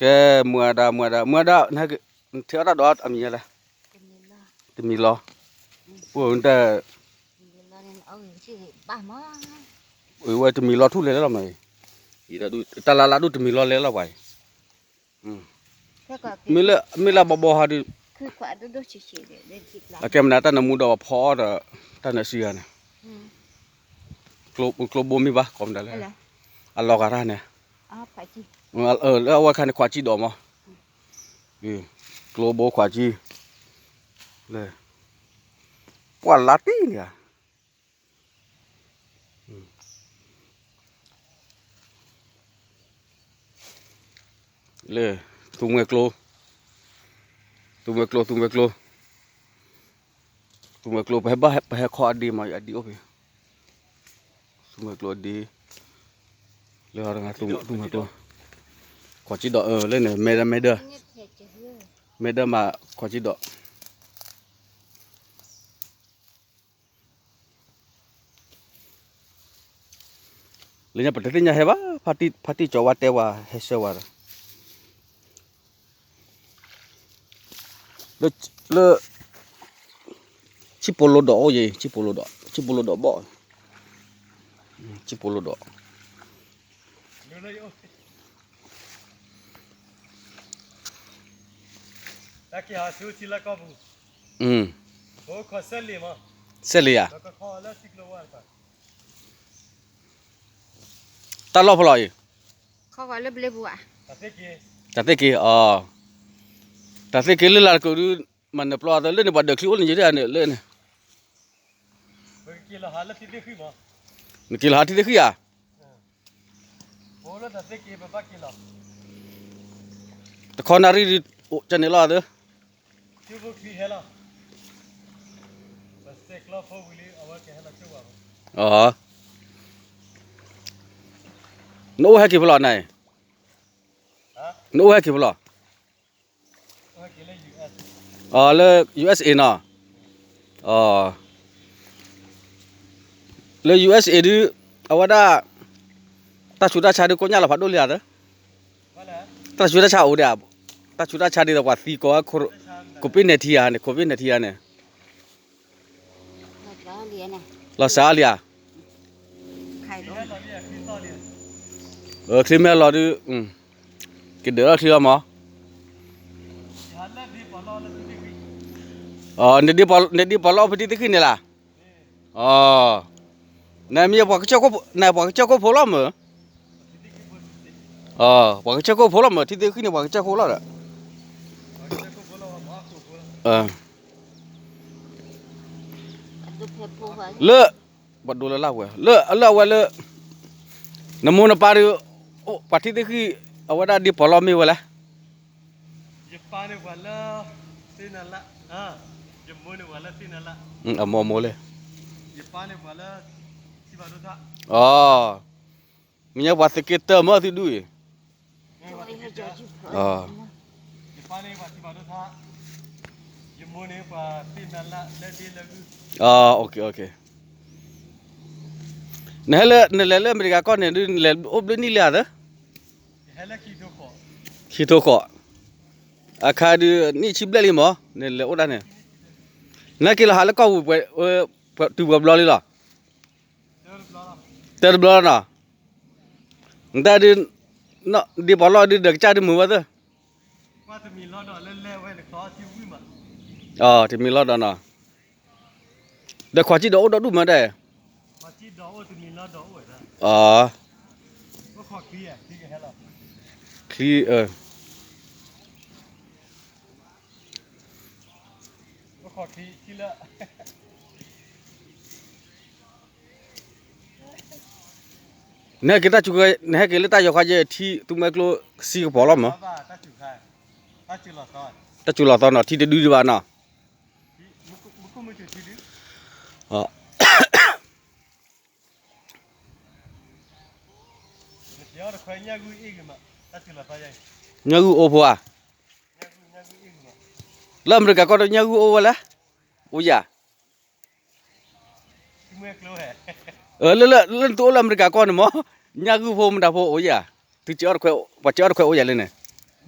ကဲ, မုၢ်အဒါ မုၢ်အဒါ မုၢ်အဒါ, နထံၣ်အီၣ်တၢ်ဒိးအမံၤညါလဲၣ်, တမံၤလီၤ, အိၣ်တၢ်, ဝဲတမံၤလီၤထူၣ်လဲၤလီၤမး, တၢ်လၢ်လၢ်ဒိၣ်တမံၤလီၤလဲၤလီၤပှၤအံၤ, မ့ၢ်လၢ မ့ၢ်လၢဘီဘီဟီဒီး, အကဲမနုၤတၢ်နမူဒီးပှၤဖီအီၣ်ဒီး, တၢ်နစံဂၤန့ၣ်, ကျိဘိမ့ၢ်ဘၣ်ကိးမတၤလဲၣ်, အလီၤဂာ်တၢ်န့ၣ်, လၢအဝဲခါန့ၣ်ခွးကံဒီးမး, ကျိဘိခွးကံ, လၢ, ပှၤလါတံၢ်န့ၣ်ဧါ လၢ, သူမွဲကျိ, သူမွဲကျိ သူမွဲကျိ, သူမွဲကျိ ပဟဲဘၣ်ပဟဲခီအဒ့မး အဒ့အိၣ်ဖဲ, သူမွဲကျိအဒ့, လၢ, သူမွဲကျိ, ခွးကံဒီးလၢန့ၣ် မဲဒၢမဲဒၢ, မဲဒၢမးခွးကံဒီး လၢညါပတသ့ၣ်ညါဟဲဘၣ်, ဖါတံၢ်ကၠီဝါတဲဝဲဟဲဆှၢဝဲဒီး, လၢ, ဆံၣ်ဖိလိဒိးအိၣ်ယဲ, ဆံၣ်ဖိလိဒိး, ဆံၣ်ဖိလိဒိးဘီၣ်, ဆံၣ်ဖိလိဒိး တၢ်က့ၤဟးဆူထံလၢကီၢ်ပူၤ, စဲးလံဧါ, တၢ်လီၢ်ဖဲလဲၣ်အံၤ, တၢ်သ့ၣ်က့ၤ, တၢ်သ့ၣ်က့ၤလၢလၢ်တကဒု, မၤနၢၤပျီသၢလၢန့ၣ် ပှၤဒၢးချံအိၣ်န့ၣ်ယဲဒၣ်န့ၣ်လၢန့ၣ်, နက့ၤလီၤဟးထံသ့ၣ်ဃံဧါ, တခီနၣ်ရံၣ်ဒု, ကန့ၣ်လီၤသၢ, နအိၣ်ဟဲက့ၤဖဲလဲၣ်န့ၣ်, နအိၣ်ဟဲက့ၤဖဲလဲၣ်, လၢ USA နီၤ, လၢ USA ဒု, အဝဲဒၣ်, တၢ်ဆူးတၢ်ဆါဒုကိးညါလီၤဖးဒိၣ်လံဧါသၢ, တၢ်ဆူးတၢ်ဆါအိၣ်ဒံး, တၢ်ဆူးတၢ်ဆါဒ်သိးပှၤသံကိး, COVID nineteen ဧါန့ၣ်, COVID nineteen ဧါန့ၣ်, လီၤစှၤလံဧါ, ချံမ့ၢ်လီၤဒု, ကဒၢးထီၣ်ချံလီၤမး, နဒ့ပှၤလီၢ်ဖဲထံသ့ၣ်ဃံန့ၣ်လီၤ, နမ့ၢ်ပှၤကစၢၢ်ခိၣ်ဖိလီၤမး, ပှၤကစၢၢ်ခိၣ်ဖိလီၤမး ထံသ့ၣ်ဃံန့ၣ် ပှၤကစၢၢ်ခိၣ်ဖိလီၤဒီး, လၢ, ပှၤဒိလၢလၢ်ဝဲ လၢအလၢအဝဲလၢ, နမိၢ်နပၢ်ဒီး, ပှၤထံသ့ၣ်ဃံ, အဝဲဒၣ်ဒ့ပှၤလီၢ်မ့ၢ်ဝဲလဲၣ်, ယပၢ်န့ၣ်ပှၤလၢ, သ့ၣ်နၤလၢ်, ယမိၢ်န့ၣ်ပှၤလၢသ့ၣ်နၤလၢ်, အမိၢ်မိၢ်လဲၣ်, ယပၢ်န့ၣ်ပှၤလၢ, ထံဘၣ်ဒိထါ, အ, မ့ၢ်ညါပှၤသုးက့တၢၢ်မၢသုဒူအံၤ, ယပၢ်န့ၣ်ပှၤထံဘၣ်ဒိထါ, ယမိၢ်န့ၣ်ပှၤသ့ၣ်နၤလၢ်လၢဒ့လၢဂုၢ်, အ, နဟဲလၢနလဲၤလၢအမဲရကၤကီၢ်န့ၣ်ဒုး နလဲၤအိၣ်ဘျုးနံၣ်လံဧါသၢ, ခံထိဃိး, အခါဒုးနံၣ်ဆံဘျဲၣ်လံမၢ် နလဲၤအိၣ်ဒၣ်န့ၣ်, နဟဲက့ၤလီၤဟးလၢကီၢ်ပူၤ, တုၤပှဲၤဘျီလံလီၤ, တၢတဘျီလီၤနီၤ, နတၢ်ဒုး, ဒ့ပှၤလီၢ်ဒုးဒီးကစၢ်ဒုးမုာ်ဝဲသၢ, အ, တမံၤလီၤဒီးနီၤ, ဒီးခွးကံၣ်ဒီးအိၣ်ဒီဒူၣ်မးဒၣ်, အ, ချံ, နဟဲက့ၤတၢ်, နဟဲက့ၤလၢတၢ်ယီၤခါယဲၢ်ထံ သူမွဲကျိစံကပီၤလီၤမး, တၢ်စူၤလီၤသီနီၤ ထံတဒုဒံးဘၣ်နီၤ, ညၣ်ဂုၢ်အိၣ်ဖိဧါ, လၢအမဲရကၤကီၢ်ဒီးညၣ်ဂုၢ်အိၣ်ဝဲလဲၣ်, အိၣ်ယၤ လၢ, လၢနသုအိၣ်လၢအမဲရကၤကီၢ်န့ၣ်မၢ်, ညၣ်ဂုၢ်ဖိမတၤဖိအိၣ်ယၤ, သုက့ၤအီၣ်တခွဲ, ပှၤက့ၤအီၣ်တခွဲအိၣ်ယၤလၢန့ၣ်,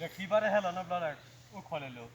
ဒီးခံဘၣ်တဟဲလီၤနီတဘျီဒီး အိၣ်ခိးလဲၤလိၤ.